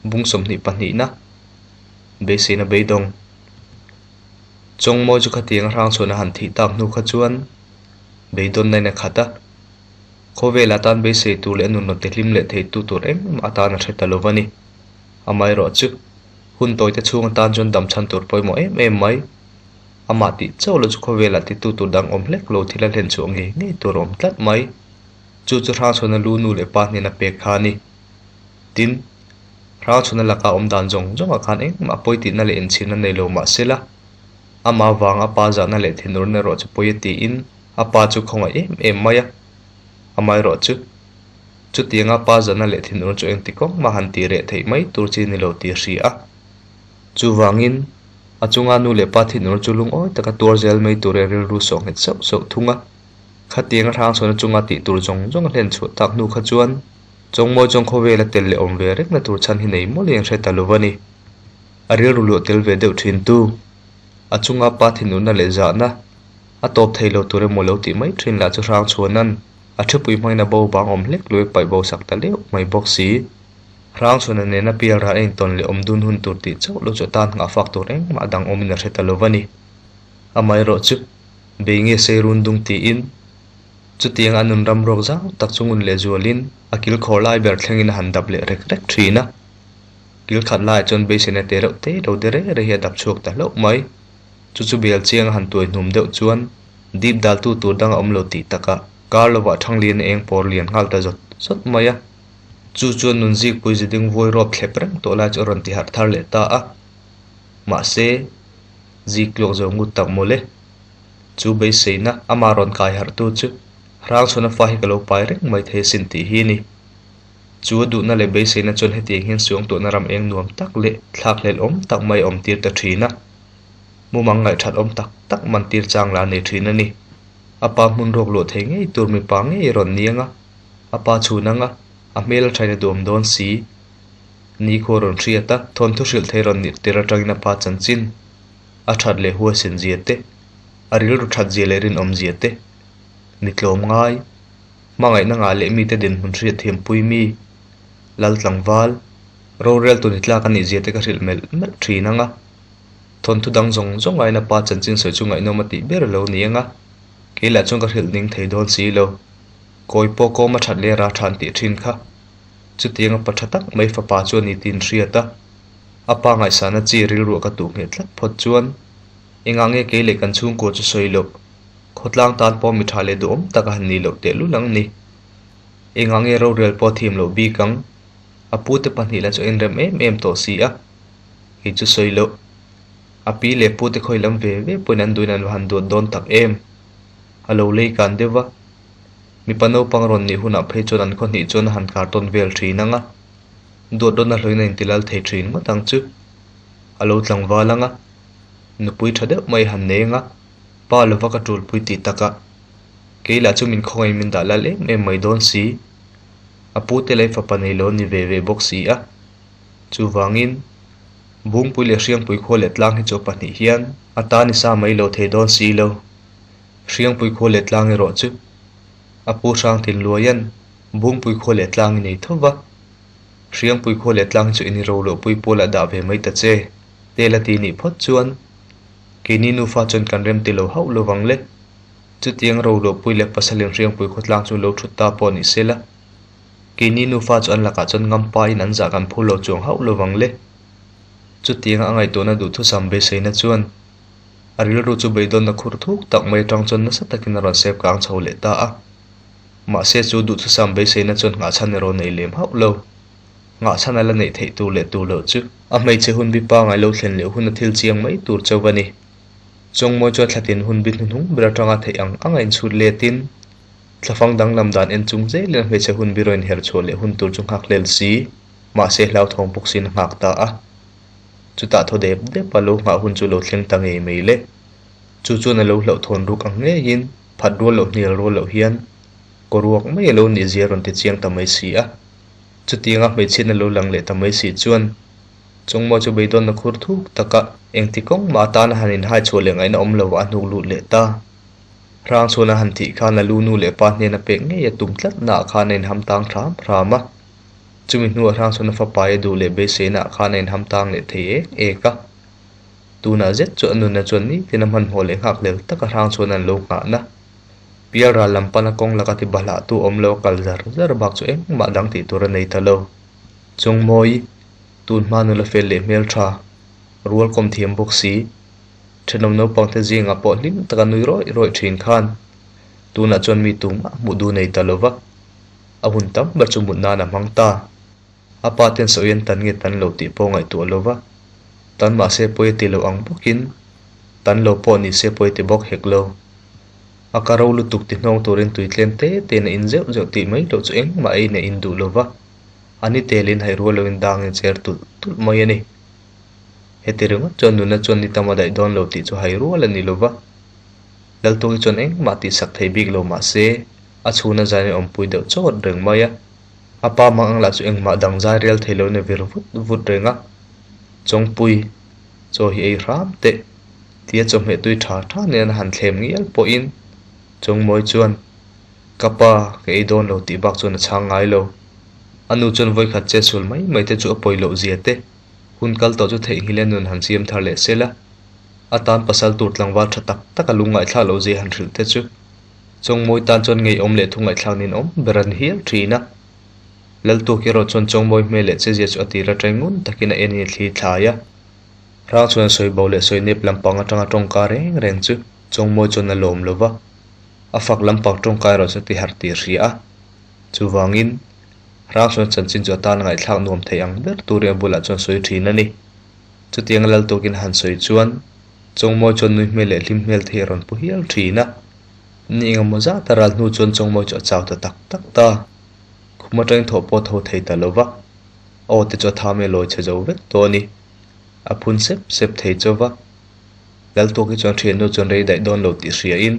Bung 22 na beiseina beidawng. Chawngmawi chu khatiang a hrang chhuahna han thih tak hnu kha chuan beidawnna in a khat a. Khawvel atan beisei tur leh a nun rawn tihlim leh theitu tur engmah atan a hre ta lo va ni. Amaherawh chu hun tawite chhung atan chuan dam chhan tur pawimawh em em mai. Amah tih chauh lo chu khawvelah titu tur dang awm hlek lo thil a hlen chhuah ngei ngei tur a awm tlat mai. Chu chu Hrangchhuana lu nu leh pa hnena pek kha a ni. Tin, Hrangchhuana laka awm dan zawng zawngah khan engmah pawi tihna leh inchhirna nei lo mah se la, amah vanga a pa zahna leh thinurna erawh chu pawi a tiin a pa chu khawngaih em em mai a. Amaherawhchu, chutianga pa zahna leh thinur chu engti kawng mah han tih reh theih mai tur chi ni lo tih a hria a. Chuvangin, a chunga nu leh pa thinur chu lungawi taka tuar zel mai tur e rilru sawh nghet sauh sauh thung a. Khatianga Hrangchhuana chunga tih tur zawng zawng a hlen chhuah tak hnu kha chuan Chawngmawi chuan khawvela tel leh awm ve rengna tur chhan hi nei mawlh in hre ta lo va ni. A rilru luah tel ve deuh thin tu. A chunga pa thinurna leh zahna a tawp thei lo tur emaw lo tih mai thin lah chu Hrangchhuana'n a thupui hmangin a bo vang awm hlek luai paih bo sak ta leuh mai bawk si. Hrangchhuana nena pial ral a intawn leh awm dun hun tur tih chauh lo chu a tan nghah fak tur engmah dang awmin a hre ta lo va ni. Amaherawh chu bei nge sei run dung tiin chutiang a nun ram ruak zau tak chu ngun leh zualin a kil khawr lai ber thlengin a han dap leh rek rek thin a. Kil khat laiah chuan beiseina te reuh te lo de reh reh hi a dap chhuak ta hlauh mai. Chu chu bel chiang a han tuai hnum deuh chuan dip daltu tur dang a awm lo tih takah kar lovah Thanglian a eng pawr lian nghal ta zawt zawt mai a. Chu chuan nunzikpui ziding vuai rawp thlep reng tawh lai chu a rawn ti harh thar leh ta a. Mahse, zik tluak zo ngut tak mawle. Chu beiseina amah rawn kai harhtu chu Hrangchhuana fa hi ka lo pai reng mai thei asin tih hi a ni. Chu a duhna leh beiseina chuan hetiang hian suangtuahna ram eng nuam tak leh thlakhlelh awm tak mai a awm tir ta thin a. Mumang ngaihthat awm tak tak man tir chang lah a nei thin a ni. A pa hmun ruak luah thei ngei tur mipa ngei a rawn niang a, a pa chhun ang a, a hmel a thain a duam dawn si. Nikhua rawn hriat a, thawnthu hrilh thei rawn nirh tir atangin a pa chanchin a that leh huaisen zia te, a rilru that zia leh rinawm zia te, mi tlawm ngai, hmangaihna ngah leh mite dinhmun hriat thiampui mi, lal tlangval, rorel tu ni tlak a nih zia te ka hrilh melh melh thin ang a. Thawnthu dang zawng zawng aiin a pa chanchin sawi chu ngaihnawm a tih ber lo ni ang a, kei lah chuan ka hrilh ning thei dawn si lo. Kawi pawh kawm a that leh ra than tih thin kha. Chutiang a pa tha tak mai fapa chu a ni tiin hriat a. A pa ngaihsahna chi rilruah ka tuh ngheh tlat phawt chuan engah nge kei leh kan chhungkua chu sawi loh, khawtlang tan pawh mi tha leh duhawm tak a han nih loh tehlul ang ni. Engah nge rorel pawh a thiam loh bik ang? A pute pahnih lah chu a inrem em em tawh si a, kei chu sawi loh. A pi leh pute khawi lam ve ve pawhin an duhin an va han duat dawn tak em? A lo lei kan deuh va, mipa naupang rawn nih hunah phei chuan an khaw hnih chuan a han kar tawn vel thin ang a. Duat dawn a hlawin a intilal thei thin ngawt ang chu. A lo tlangval ang a, nupui tha deuh mai han nei ang a, pa lova ka tulpui tih takah kei lah chu min khawngaih min dah lal em em mai dawn si. A pute leh fapa nei lo ni ve ve bawk si a. Chuvangin, Bungpui leh Hriangpui khua leh tlang hi chu a pahnih hian a ta ni sa mai lo thei dawn si lo. Hriangpui khua leh tlang erawh chu a pu hrang tin luaian Bungpui khua leh tlang i nei tho va, Hriangpui khua leh tlang chu in i ro loh pui pawl ah dah ve mai ta che, tel a ti nih phawt chuan keini nufa chuan kan rem ti lo hauh lo vang le. Chutiang ro loh pui leh pasalin Hriangpui khaw tlang chu lo thut ta pawh ni se la, keini nufa chu an lakah chuan ngampa in an zah kan phur lo chuang hauh lo vang le. Chutianga a ngaihtuahna duhthusam beiseina chuan a rilru chu beidawnna khur thuk tak mai atang chuan nasa takin a rawn sep kang chho leh ta a. Mahse chu duhthusam beiseina chuan nghahchhan erawh nei lem hauh lo. Nghahchhan a la neih theih tur leh tur loh chu a hmeichhe hun bi pangai lo thlen leh hun a thil chiang mai tur chauh a ni. Chawngmawi chuan thlatin hun bi hnuhnung ber atanga theih ang anga inchhut letin thlafang danglam dan en chung zelin a hmeichhe hun bi rawn inher chhuah leh hun tur chu nghak hlel si. Mahse hlauthawng bawk siin a nghak ta a. Chutah thaw dep dep a lo nghah hun chu lo thleng ta ngei mai le. Chu chuan a lo hlauhthawn ruk ang ngeiin Phat rual loh hnial rual loh hian kaw ruak mai a lo nih zia rawn ti chiang ta mai si a. Chutianga hmeichhiatna lo lang leh ta mai si chuan Chawngmaw chu beidawnna khur thuk taka engti kawng mah atana han inhai chhuah leh ngaihna awm lovah a hnuk lut leh ta. Hrangchhuana han thih khan a lu nu leh pa hnena pek ngei a tum tlat naah khan a inham tang hram hram a. Chumi hnuah Hrangchhuana fapa e duh leh beiseina ah khan a inham tang leh thei ek ek a. Tunah zet chu a nunna chuan nitin a hmanhmawh leh nghakhlel taka Hrangchhuana an lo nghahna. Pial ral lam pana kawng laka ti bahlahtu awm lo a kal zar zar bak chu engmah dang tih tur a nei ta lo. Chungmawi, tun hma nula fel leh hmeltha, rual kawm thiam bawk si, thenawm naupangte zingah pawh hlim taka nui rawih rawih thin khan tunah chuan mi tumah hmuh duh nei ta lo va. A hun tam ber chu mut nan a hmang ta. A pa ten sawi an tan nge tan lo tih pawh ngaihtuah lo va, tan mahse pawi a ti lo ang bawkin tan lo pawh ni se pawi a ti bawk hek lo. A ka ro lutuk ti hnawng turin tui tlem te tein a in zeuh zeuh tih mai loh chu engmah eiin a in duh lo va, a ni telin haihrual loin dangin cher tulh tulh mai a ni. Heti ringawt chuan nuna chuan ni tam a daih dawn lo tih chu hairual a ni lo va, Laltuaki chuan engmah tihsak thei bik lo mahse a chhuna zain a awmpui deuh chawt reng mai a. A pa mang ang lah chu engmah dang zai rial thei loin a vir vut vut reng a, Chawngpui, chaw hi ei hram teh, tia chawhmeh tui tha tha nen a han thlem ngial pawhin Chawngmawi chuan, Ka pa, ka ei dawn lo tih bak chuan a chhang ngai lo. A nu chuan vawikhat che sul mai mai te chu a pawi loh zia te, hun kal tawh chu theihnghilh a nun han siam thar leh sel a, a tan pasal tur tlangval tha tak tak a lungngaihthlak loh zia han hrilh te chu Chawngmawi tan chuan ngeiawm leh thu ngaihthlak nin awm ber an hial thin a. Laltuak erawh chuan Chawngmawi hmel leh chezia chu a tir atang ngun takin a en in a thli thlai a. Rang chuan sawi bo leh sawi nep lampang atanga tawngka reng reng chu Chawngmawi chuan a lawm lo va, a fak lampang tawngka erawh chu a ti harh tih a hria a. Chuvangin, Rang chuan chanchin chu a tan ngaihthlak nuam thei ang ber turin a bulah chuan sawi thin a ni. Chutianga Laltuakin a han sawi chuan Chawngmawi chuan nui hmel leh hlim hmel thei a rawn pu hial thin a. Ni engemaw zat a ral hnu chuan Chawngmawi chu a chau ta tak tak ta. Khum atangin thawh pawh tho thei ta lo va, a aw te chu a tham e lawi chhe zo vek tawh a ni. A phun sep sep thei chauh va. Laltuaki chuan thiannu chuan rei daih dawn lo tih hriain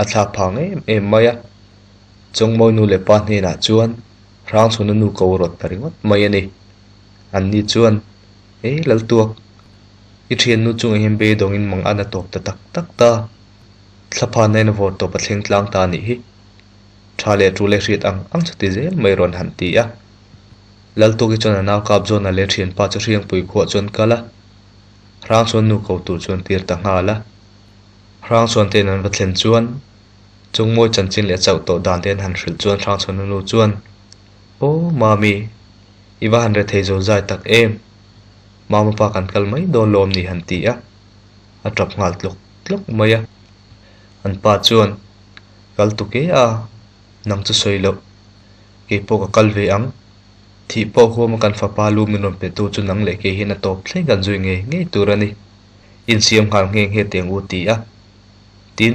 a thlak phang em em mai a. Chawngmawi nu leh pa hnenah chuan Hrangchhuna nu ko rawt ta ringawt mai a ni. Anni chuan, E Laltuak, i thiannu chungah hian beidawngin mang an a tawp ta tak tak ta. Thlaphan na in a vawr tawp a thleng tlang ta a nih hi. Tha leh tul e hriat ang ang chu ti zel mai rawn han ti a. Laltuaki chuan a nau kap zawn a leh thianpa chu Hriangpui khuah chuan kal a. Hrang chuan nu ko tur chuan tir ta nghal a. Hrang chuan te in an va thlen chuan Chungmawi chanchin leh chauh tawh dan te an han hrilh chuan Hrang chuan a nu chuan, Aw Mami, i va han rethei zo zai tak em? Mama pa kan kal mai dawn lawm ni han ti a. A tap nghal tlawk tlawk mai a. An pa chuan, Kal tu ke a, nang chu sawi loh. Kei pawh ka kal ve ang. Thih pawh huama kan fapa lu min rawn pe tu chu nang leh kei hian a tawp thleng kan zui ngei ngei tur a ni. Insiam nghal nghe nghe teng u ti a. Tin,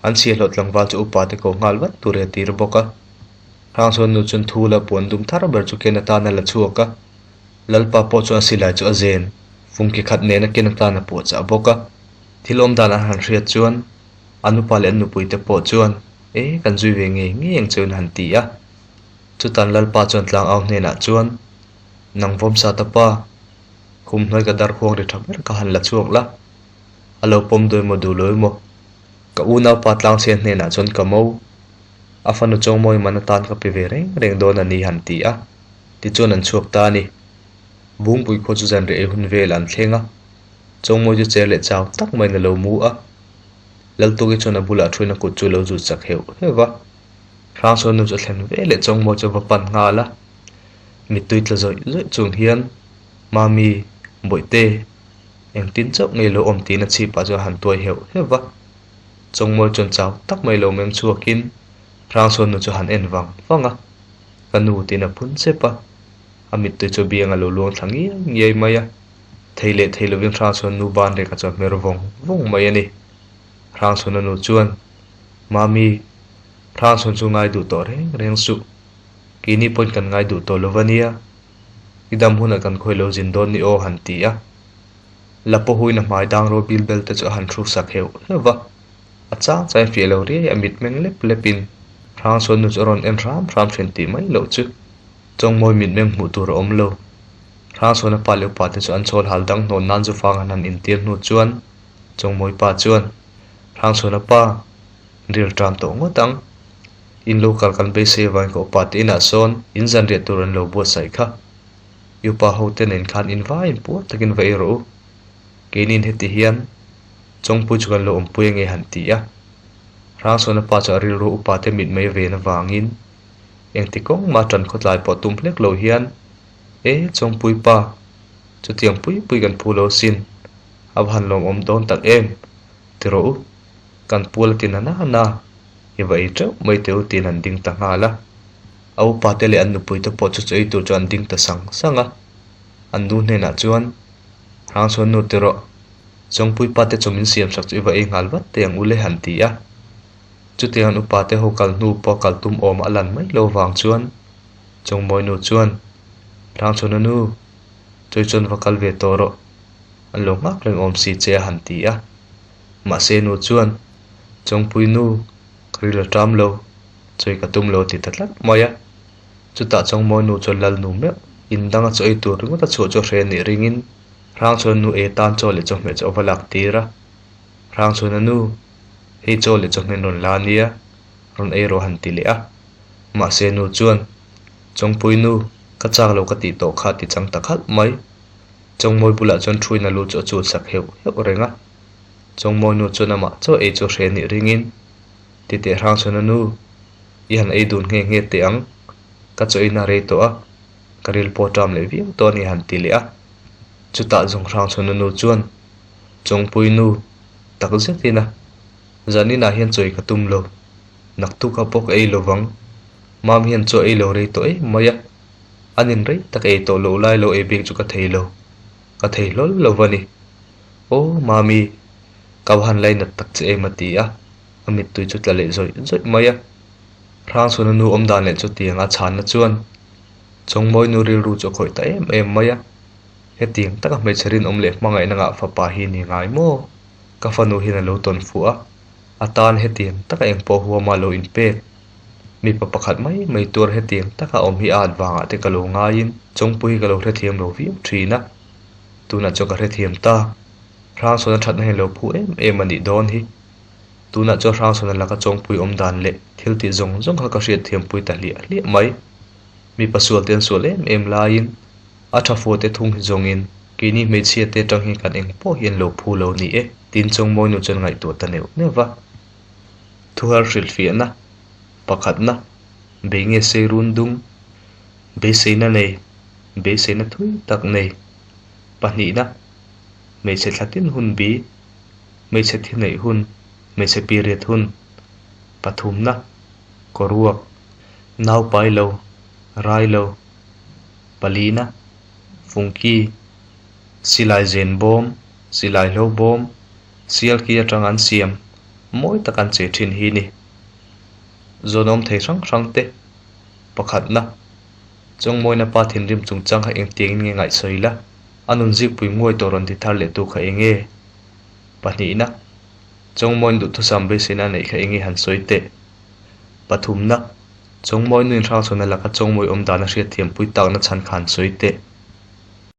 an chhiahhlawh tlangval chu upa te ko nghal vat tur a tir bawk a. Hrang chuan nu chuan thu la puan dum thar ber chu ken atan a la chhuak a. Lalpa pawh chuan silai chu a zen, fungki khat nena ken atan a puahchah bawk a. Thil awm dan an han hriat chuan a nupa leh an nupuite pawh chuan, E, kan zui ve ngei ngei ang cheu in han ti a. Chutan Lalpa chuan tlangau hnenah chuan, Nang vawmsa ta pa, khum hnuai ka darkhuang ri tha ber ka han la chhuak la, a lo pawm dawi maw duh lo emaw, ka unaupa tlangchhia hnenah chuan ka mo, a fanu chawngmawi man atan ka pe ve reng reng dawn a ni han ti a. Tichuan an chhuak ta a ni. Bungpui khua chu zanriah ei hun vel an thleng a, Chawngmawi chu cher leh chau tak maiin a lo mu a. Laltuki chuan a bulah thuin a kut chu a lo zut chak heuh heuh va. Hrangsawn nu chu a thlen ve leh Chawngmawi chu a va pan nghal a. Mittui tla zawih zawih chung hian, Mami, Bawihte, engtin chauh ngei lo awm tiin a chhipah chuan a han tuai heuh heuh va. Chawngmawi chuan chau tak mai lo meng chhuakin Hrangsawn nu chu a han en vang vang a. Ka nu tiin a phun chep a, a mittui chu biang a lo luang thla ngiai ngiai mai a. Thei leh thei lovin Hrangchhuan nu ban rek a chuan hmer vawng vawng mai a ni. Hrangchhuana nu chuan, Mami, Hrangchhuan chu ngai duh tawh reng reng suh. Keini pawhin kan ngai duh tawh lo va nia. I dam hunah kan khawi lo zin dawn ni aw han ti a. Lapahuin a hmai dang ro bil bel te chu a han hruk sak heuh heuh va. A chang chang in fiah lo riai a mit meng lep lep in Hrangchhuan nu chu a rawn en hram hram thin tih mai loh chu Chawngmawi mit meng hmuh tur a awm lo. Hrangchhuana pa leh upa te chu an chawl hal dang hnawn nan zu fang an han intir hnu chuan Chawngmawi pa chuan Hrangchhuana pa ril ṭam tawh ngawt ang. In lo kal kan beisei avangin ka upa te inah sawn in zanriah tur an lo buatsaih kha. I upa ho te nen khan in vaiin puar takin va ei rawh u. Keinin heti hian Chawngpui chu kan lo awmpui ange han ti a. Hrangchhuana pa chu a rilru upa te mit mai ven avangin engti kawng mah tan khawtlai pawh tum hlek lo hian E Chawngpui pa, chutiang pui pui kan phu lo sin, a va han lawmawm dawn tak em? Ti rawh u, kan pual a ti na na na, i va ei teuh mai teh u tiin an ding ta nghal a. A upa te leh an nupui te pawh chu chu ei tur chu an ding ta sang sang a. An nu hnenah chuan, Hrangchhuan nu ti rawh, Chawngpui pa te chu min siam sak chu i va ei nghal vat teh ang u le han ti a. Chutiang an upa te ho kal hnu pawh kal tum awm a lan mai lo vang chuan Chawngmawi nu chuan, Hrangchhuana nu, chawi chuan va kal ve tawh rawh, an lo nghak reng awm si che a han ti a. Mahse nu chuan, Chawngpui nu, ka ril a ṭam lo, chawi ka tum lo a ti ta tlat mai a. Chutah Chawngmawi nu chuan lal nu meuh, in danga chaw ei tur ringawt a chhuah chu a hre nih ringin Hrangchhuana nu e tan chaw leh chawhmeh chu a va lak tir a. Hrangchhuana nu, hei chaw leh chawhmeh rawn la nia, rawn ei rawh han ti leh a. Mahse nu chuan, Chawngpui nu, ka chak lo ka tih tawh kha ti chang ta khalh mai. Chawngmawi bulah chuan thuin a lu chu a chul sak heuh heuh reng a. Chawngmawi nu chuan amah chaw ei chu hre nih ringin, Ti teh Hrangchhuana nu, i han ei dun nghe nghe teh ang, ka chaw in a rei tawh a, ka ril pawh ṭam leh viau tawh a ni han ti leh a. Chutah zawng Hrangchhuana nu chuan, Chawngpui nu, tak zetin a, zaninah hian chawi ka tum lo, naktuk a pawh ka ei lo vang, mam hian chaw ei lo rei tawh em mai a, an in rei tak ei tawh loh lai lo ei bik chu ka thei lo, ka thei hlawl lo va ni. Aw Mami, ka va han lainat tak che em a ti a, a mittui chu tla leh zawih zawih mai a. Hrangchhuana nu awm dan leh chutiang a chhanna chuan Chawngmawi nu rilru chu a khawih ta em em mai a. Hetiang taka hmeichhe rinawm leh hmangaihna ngah fapa hi ni ngai maw? Ka fanu hian a lo tawn fuh a, a tan hetiang taka engpawh huama lo inpek. Mipa pakhat mai mai tuar hetiang taka awm hi a at vangah te ka lo ngaiin Chawngpui hi ka lo hrethiam lo viau thin a. Tunah chuan ka hrethiam ta. Hrangchhuana thatna hian lo phu em em a nih dawn hi. Tunah chuan Hrangchhuana laka Chawngpui awm dan leh thil tih zawng zawng kha ka hriatthiampui ta hliah hliah mai. Mipa sual te an sual em em laiin a tha fuh te thung hi zawngin keini hmeichhia te atang hi kan eng pawh hi an lo phu lo ni e tiin Chawngmawi nu chuan ngaihtuah ta neuh neuh va. Thuhar hrilhfiahna pakhatna bei nge sei run dum, beiseina nei, beiseina thui tak nei, pahnihna hmeichhe thlatin hun bi, hmeichhe thi neih hun, hmeichhe period hun, pathumna kawruak, Nau pai lo, rai lo, palina, fungki, silai zen bawm, silai hlo bawm, sialki atang an siam, mawi tak an che thin hi ni. Zawnawm thei hrang hrang te, pakhatna, Chawngmawina pa thinrim chungchang kha engtiangin nge ngaihsawi la, a nun zikpui nguai tawh rawn ti thar leh tu kha eng nge? Pahnihna, Chawngmawin duhthusam beiseina a neih kha eng nge han sawi teh? Pathumna, Chawngmawi nu inhrangchhuahna laka Chawngmawi awm dan a hriatthiampui takna chhan kha an sawi teh.